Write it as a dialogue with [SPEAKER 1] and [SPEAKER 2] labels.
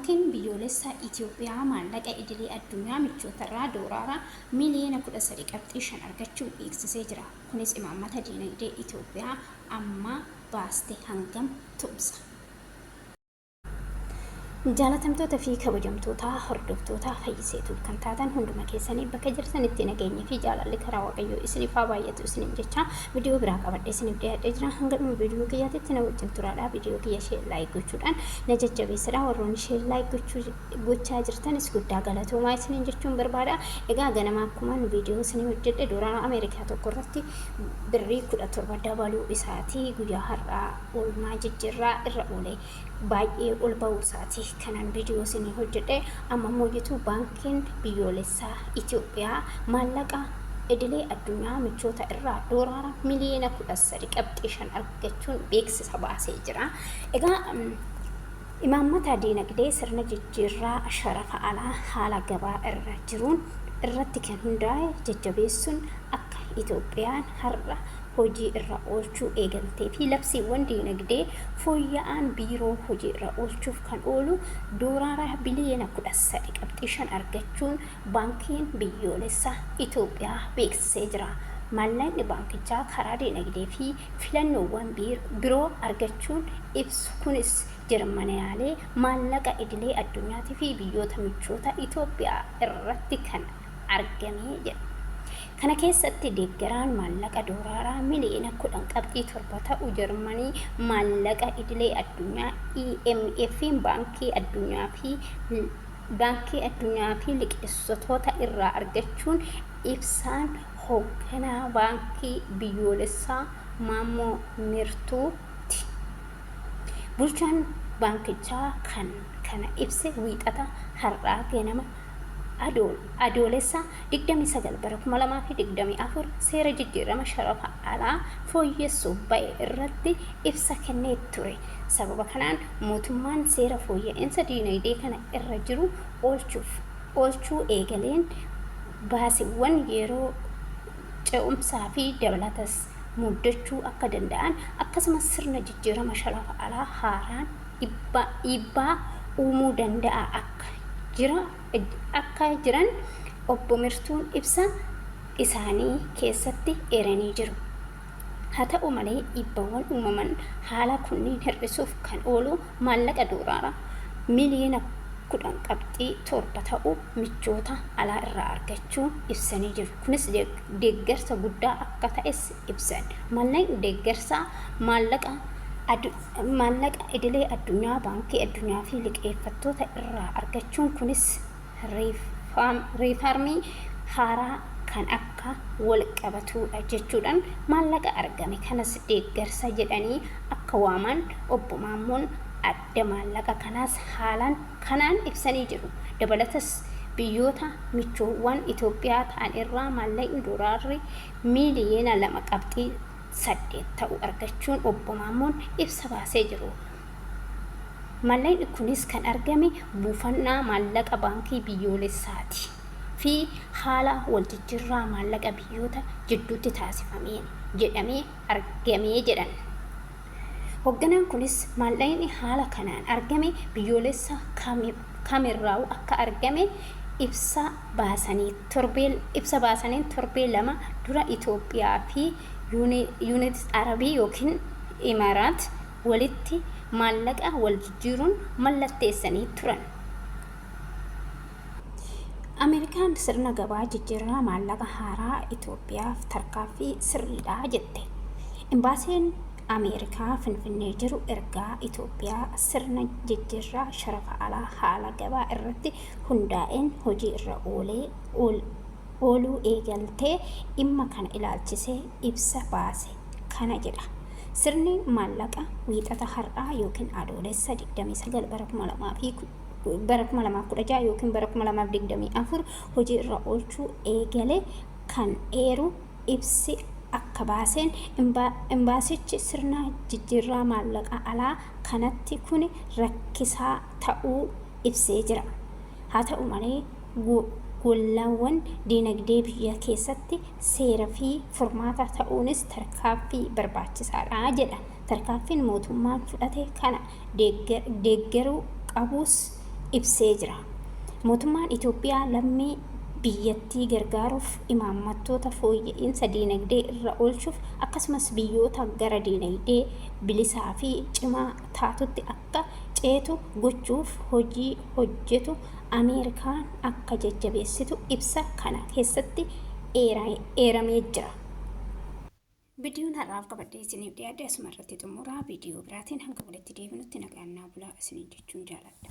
[SPEAKER 1] Baankiin Biyyoolessa Itiyoophiyaa maallaqa idilee addunyaa michootarraa Dooraara miiliyoona 13.5 argachuu beeksisee jira. Kunis imaammata diinagdee Itiyoophiyaa ammaa baaste hangam tumsa? Jaalatamtoota fi kabajamtoota hordoftoota Fayyisee Tube kan taatan hunduma keessanii bakka jirtanitti nageenyi fi jaalalli karaa Waaqayyoo isiniif haa baay'atu isiniin jecha viidiyoo biraa qabadhee isiniif dhiyaadhee jira. Hanga dhuma viidiyoo kiyyaatitti na wajjin turaadha. Viidiyoo kiyya shee like gochuudhaan na jajjabeessadha. Warroonni shee like gochuu gochaa jirtanis guddaa galatoomaa isiniin jechuun barbaada. Egaa ganama akkuman viidiyoo isinii hojjedhe doolaara Ameerikaa tokko irratti birrii 17 dabaluu isaati guyyaa har'aa oolmaa jijjiirraa irra oole. Baay'ee ol ba'uu isaati kanan viidiyoo isinii hojjedhe. Amma immoo jitu Baankiin Biyyoolessaa Itiyoophiyaa maallaqa idilee addunyaa michoota irraa dooraara miliyoona 13.5 argachuun beeksisa baasee jira. Egaa imaammata diinagdee sirna jijjiirraa sharafa alaa haala gabaa irra jiruun irratti kan hundaa'e jajjabeessuun akka Itiyoophiyaan har'a hojii irra oolchuu eegaltee fi labsiiwwan diinagdee fooyya'aan biiroo hojii irra oolchuuf kan oolu Doolaara biliyoona 13.5 argachuun Baankiin Biyyoolessa Itoophiyaa beeksisee jira. Maallaqni baankichaa karaa diinagdee fi filannoowwan biroo argachuun ibsu kunis jarmaniyaalee maallaqa idilee addunyaatii fi biyyoota michoota Itoophiyaa irratti kan argame jedha. Kana keessatti deeggaraan maallaqa dooraaraa miliyoona 10.7 ta'u Jarmanii maallaqa idilee addunyaa IMF'n Baankii Addunyaa fi Baankii Addunyaa fi liqeessitoota irraa argachuun ibsaan hoogganaa Baankii Biyyoolessaa Maammoo Mirtuu ti. Bulchaan baankichaa kan kana ibse Wiixata har'aa ganama Adoolessa 29 bara 2024 seera jijjiirama sharafa alaa fooyyessuuf ba'e irratti ibsa kennee ture. Sababa kanaan mootummaan seera fooyya'insa diinagdee kana irra jiru oolchuuf oolchuu eegaleen baasiwwan yeroo ce'umsaa fi dabalatas muddachuu akka danda'an akkasumas sirna jijjiirama sharafa alaa haaraan dhiibbaa uumuu danda'a akka jira akka jiran Obbo Mirtuun ibsa isaanii keessatti eeranii jiru. Haa ta'u malee dhiibbawwan uumaman haala kunniin hir'isuuf kan oolu maallaqa doolaara miiliyoona 10.7 ta'u michoota alaa irraa argachuu ibsanii jiru. Kunis deeggarsa guddaa akka ta'es ibsan. Maallaqni deeggarsaa maallaqa Maallaqa idilee addunyaa, Baankii Addunyaa fi liqeeffattoota irraa argachuun kunis riifarmii haaraa kan akka wal qabatuudha jechuudhaan maallaqa argame kanas deeggarsa jedhanii akka waaman Obbo Maammoon adda maallaqa kanaas haalaan kanaan ibsanii jiru. Dabalatas biyyoota michoowwan Itoophiyaa ta'an irraa maallaqni doolaarri miiliyoona 2.8 ta'u argachuun Obbo Maammoon ibsa baasee jiru. Maallaqni kunis kan argame buufannaa maallaqa Baankii Biyyoolessaati fi haala waljijjirraa maallaqa biyyoota jidduutti taasifameen jedhamee argame jedhan. Hogganaan kunis maallaqni haala kanaan argame biyyoolessa kamirraa'u akka argame ibsa baasanii torbee ibsa baasaniin torbee 2 dura Itoophiyaa fi Yuunitid Arabii ykn Imaraat walitti maallaqa wal jijjiiruun mallatteessanii turan. Ameerikaan sirna gabaa jijjiirraa maallaqa haaraa Itoophiyaaf tarkaaffii sirriidha jette. Imbaasiin Ameerikaa Finfinnee jiru ergaa Itoophiyaa sirna jijjiirraa sharafa alaa haala gabaa irratti hundaa'een hojii irra oolee ooluu eegaltee dhimma kana ilaalchisee ibsa baase kana jedha. Sirni maallaqa Wiixata har'aa ykn Adoolessa 29 bara 2000 bara 2016 ykn bara 2024 hojii irra oolchuu eegale kan eeru ibsi akka baaseen imbaasichi sirna jijjiirraa maallaqa alaa kanatti kuni rakkisaa ta'uu ibsee jira. Haa ta'u malee gollaawwan diinagdee biyya keessatti seera fi furmaata ta'uunis tarkaaffii barbaachisaadha jedha. Tarkaaffiin mootummaan fudhate kana deeggaruu qabuus ibsee jira. Mootummaan Itoophiyaa lammii biyyattii gargaaruuf imaammattoota fooyya'iinsa diinagdee irra oolchuuf akkasumas biyyoota gara diinagdee bilisaa fi cimaa taatutti akka ceetu gochuuf hojii hojjetu Ameerikaan akka jajjabeessitu ibsa kana keessatti eeramee jira. Viidiyoon har'aaf qabadhee isiniif dhiyaadhe asuma irratti xumura. Viidiyoo biraatiin hanga walitti deebinutti nagaan naa bulaa isiniin jechuun jaaladha.